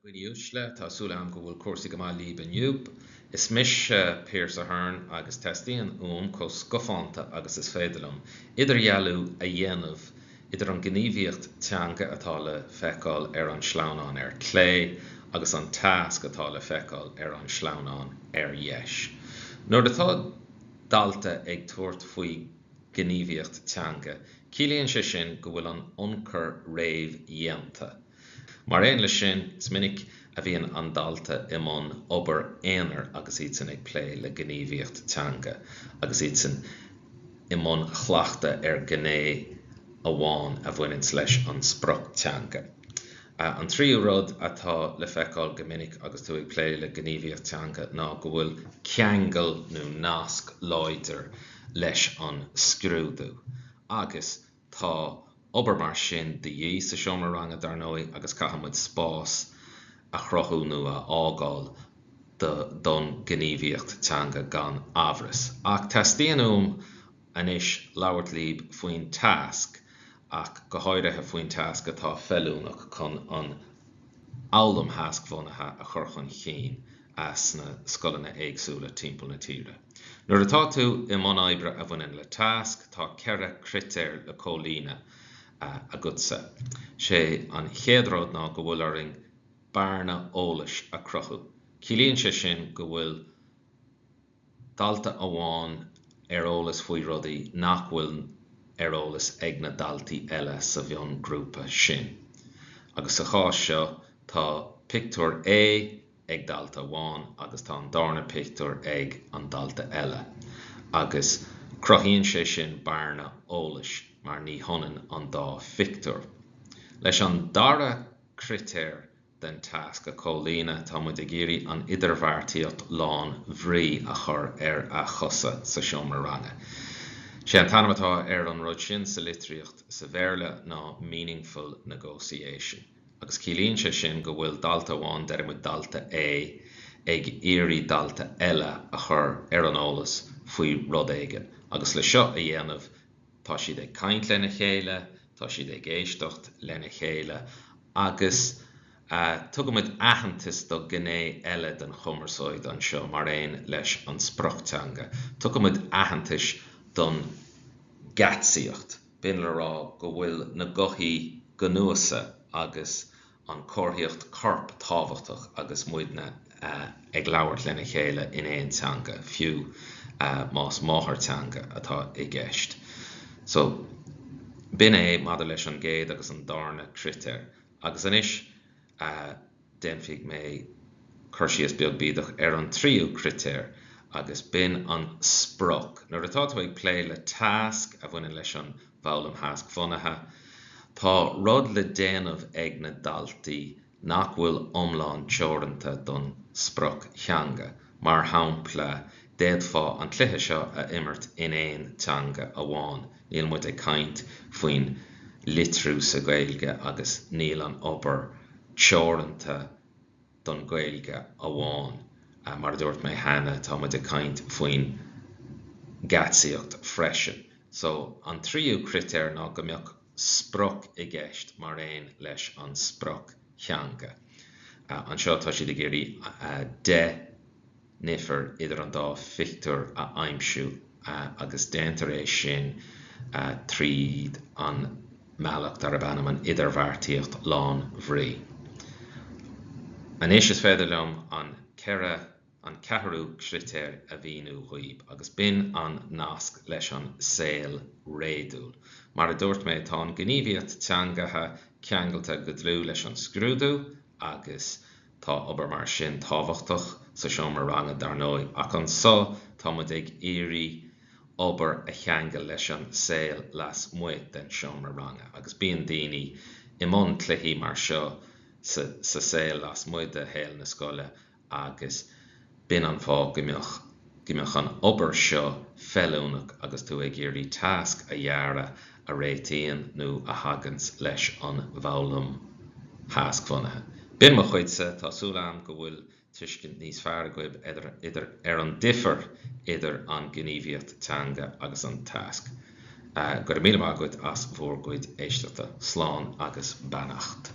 Dhaoine uaisle, tá súil agam go bhfuil cúrsaí go maith líb inniu. Is mise Pearse Ahern agus teastaíonn uaim, chomh scafánta agus is féidir liom, idirdhealú a dhéanamh idir an gníomhaíocht teanga atá le feiceáil ar an sleamhnán ar clé agus an tasc atá le feiceáil ar an sleamhnán ar dheis. Nuair atá dalta ag tabhairt faoi ghníomhaíocht teanga, ciallaíonn sé sin go bhfuil an ionchur réamhdhéanta. Mar aon leis sin, is minic a bhíonn an dalta i mbun obair aonair agus iadsan ag plé le gníomhaíocht teanga, agus iadsan i mbun chleachtadh ar ghné amháin a bhaineanns leis an sprioctheanga. An tríú rud atá le feiceáil go minic agus tú ag plé le gníomhaíocht teanga ná go bhfuil ceangal nó nasc láidir leis an scrúdú agus Tá obair mar sin de dhíth sa seomra ranga, dar ndóigh, agus caithfidh muid spás a chruthú nó a fhágáil don ghníomhaíocht teanga gan amhras. Ach teastaíonn uaim anois labhairt líb faoin tasc, ach go háirithe faoin tasc atá feiliúnach chun an fhoghlaim thascbhunaithe a chur chun chinn. sna scoileanna éagsúla timpeall na tíre. Nuair atá tú i mbun oibre a bhaineann le tasc, tá 4 critéar le comhlíonadh agatsa. Sé an chéad rud ná go bhfuil orainn bearna eolais a chruthú. Ciallaíonn sé sin go bhfuil dalta amháin ar eolas faoi rudaí nach bhfuil ar eolas ag na daltaí eile sa mhionghrúpa sin. Agus sa chás seo, tá pictiúr A ag dalta amháin agus tá an darna pictiúr ag an dalta eile agus cruthaíonn sé sin bearna eolais mar ní hionann an dá phictiúr. Leis an dara critéar den tasc a chomhlíonadh tá muid ag iarraidh an idirbheartaíocht lán bhrí a chur ar a chosa sa seomra ranga. Sé an t-ainm atá ar an rud sin sa litríocht sa Bhéarla ná meaningful negotiation. Agus ciallaíonn sé sin go bhfuil dalta amháin, deireann muid dalta A, ag iarraidh dalta eile a chur ar an eolas faoi rud éigin. Agus le seo a dhéanamh, tá siad ag caint lena chéile, tá siad ag éisteacht lena chéile agus tugaimid aitheantas do ghné eile den chumarsáid anseo mar aon leis an sprioctheanga. Tugaimid aitheantas don gceatsaíocht. B'in le rá go bhfuil na gothaí gnúise agus an chomharthaíocht coirp tábhachtach agus muidne ag labhairt lena chéile in aon teanga, fiú más máthairtheanga atá i gceist. So, b'in é maidir leis an gcéad agus an darna critéar. Agus anois, déanfaidh mé cur síos beag bídeach ar an tríú critéar, agus b'in an sprioc. Nuair atá tú ag plé le tasc a bhaineann leis an bhfoghlaim thascbhunaithe, tá rud le déanamh ag na daltaí nach bhfuil iomlán teoranta don sprioctheanga. Mar shampla, d'fhéadfá an cluiche seo a imirt in aon teanga amháin, níl muid ag caint faoin litriú sa Ghaeilge agus níl an obair teoranta don Ghaeilge amháin. Mar a dúirt mé cheana, tá muid ag caint faoin gceatsaíocht freisin. So, an tríú critéar ná go mbeadh sprioc i gceist mar aon leis an sprioctheanga. Anseo tá siad ag iarraidh 10 ndifear idir an dá phictiúr a aimsiú agus déantar é sin tríd an mbealach darb ainm an idirbheartaíocht lán-bhrí. Anois is féidir liom an 4 an ceathrú critéar a mhíniú dhaoib agus b'in an nasc leis an saol réadúil. Mar a dúirt mé, tá an ghníomhaíocht teangacha ceangailte go dlúth leis an scrúdú agus Tá obair mar sin tábhachtach sa seomra ranga dar ndóigh, ach anso tá muid ag iarraidh obair a cheangal leis an saol lasmuigh den seomra ranga agus bíonn daoine i mbun cluichí mar seo sa sa saol lasmuigh de shaol na scoile agus b'in an fáth go mbeadh go mbeadh an obair seo feiliúnach agus tú ag iarraidh tasc a dhearadh a réitíonn nó a thaganns leis an bhfoghlaim thascbhunaithe. B'in mo chuidse, tá súil agam go bhfuil tuiscint níos fearr agaibh idir ar an difear idir an ghníomhaíocht teanga agus an tasc. Go raibh míle maith agat as bhur gcuid éisteachta. Slán agus beannacht.